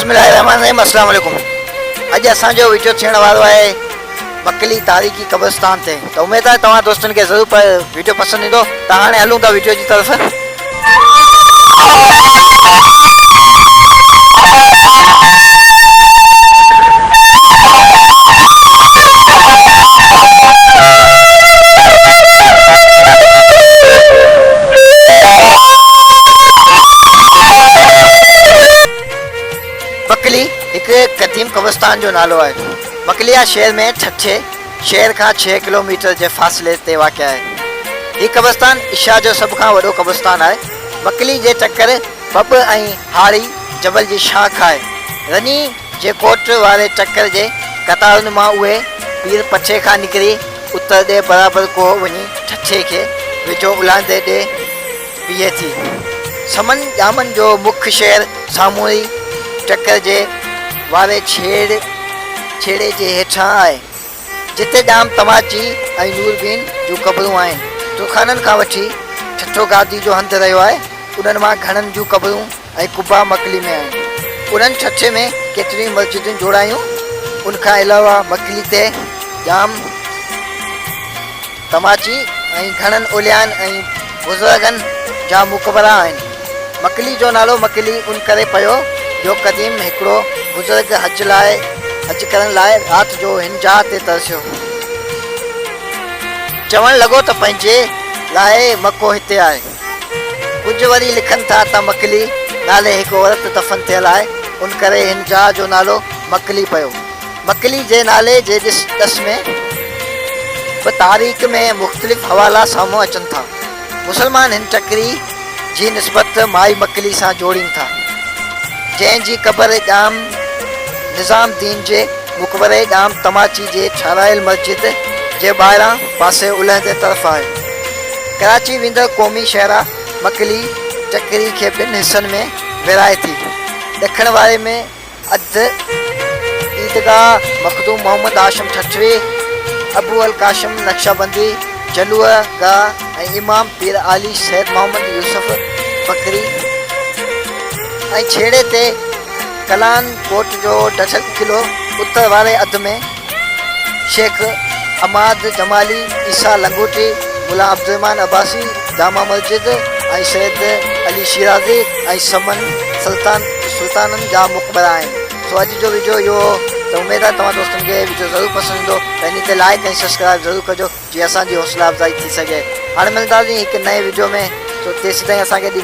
بسم الله الرحمن الرحيم السلام عليڪم اڄ اسان جو وڊيو ٿيڻ وارو آهي مڪلي تاريخي قبرستان تي ته اميد آهي توهان دوستن کي ضرور وڊيو پسند ايندو ته هاڻي هلون ٿا وڊيو جي طرف. مڪلي هڪ قديم قبرستان جو نالو آهي. مڪليا شهر ۾ ٺٽي شهر کان ڇهه ڪلوميٽر جي فاصلي تي واقع آهي. هي قبرستان ايشيا جو سڀ کان وڏو قبرستان آهي. مڪلي جي ٽڪر پٻ ۽ هاڙهي جبل جي شاخ آهي. رني جي ڪوٽ واري ٽڪر جي قطارن مان اهي پير پٺي کان نڪري اتر ڏي برابر ڪوهه وڃي ٺٽي کي ويجهو الهندي ڏي بيهي ٿي. سمن ڄامن جو مک شهر سامونڊي ٽڪر جي واري ڇيڙي جي هيٺان آهي، جتي ڄام تماچي ۽ نوربين جون قبرون آهن. ترخانن کان وٺي ٺٽو گادي جو هنڌ رهيو آهي. انهن مان گهڻن جون قبرون ۽ قبا مڪلي ۾ آهن. انهن ٺٽي ۾ ڪيتريون ئي مسجدون جوڙايون. ان کان علاوه مڪلي تي ڄام تماچي ۽ گهڻن اوليائن ۽ بزرگن جا مقبرا آهن. مڪلي جو نالو مڪلي ان ڪري پيو جو قديم هڪڙو بزرگ حج لاء حج ڪرڻ لاء رات جو هن جاء تي ترسيو. چوڻ لڳو ته پنهنجي لاء مڪو هتي آهي. ڪجهه وري لکن ٿا ته مڪلي نالي هڪ عورت دفن ٿيل آهي، ان ڪري هن جاء جو نالو مڪلي پيو. مڪلي جي نالي جي ڏس ۾ به تاريخ ۾ مختلف حوالا سامهون اچن ٿا. مسلمان هن ٽڪري جي نسبت مائي مڪلي سان جوڙين ٿا، جنهن جي قبر ڄام نظام الدين جي مقبري ڄام تماچي جي ٺهرايل مسجد جي ٻاهران پاسي الهندي طرف آهي. ڪراچي ويندڙ قومي شاهراهه مڪلي ٽڪري کي ٻن حصن ۾ ورهائي ٿي. ڏکڻ واري ۾ اڌ عيدگاهه مخدوم محمد هاشم ٺٽوي، ابو القاسم نقشبندي، جلوه گاهه ۽ امام پير عالي سيد محمد يوسف بکري ۽ ڇيڙي تي ڪلان ڪوٽ جو ڊٺل قلعو، اتر واري اڌ ۾ شيخ عماد جمالي، عيسيٰ لنگوٽي، ملا عبدالرحمان عباسي، جامع مسجد ۽ سيد علي شيرازي ۽ سمن سلطانن جا مقبرا آهن. سو اڄ جو وڊيو اهو هو ته اميد آهي توهان دوستن کي وڊيو ضرور پسند ايندو ته انهي تي لائڪ ۽ سبسڪرائب ضرور ڪجو جيئن اسان جي حوصلا افزائي ٿي سگهي. هاڻي ملنداسين هڪ نئين وڊيو ۾ سو تيسيتائين اسان کي ڏيندا.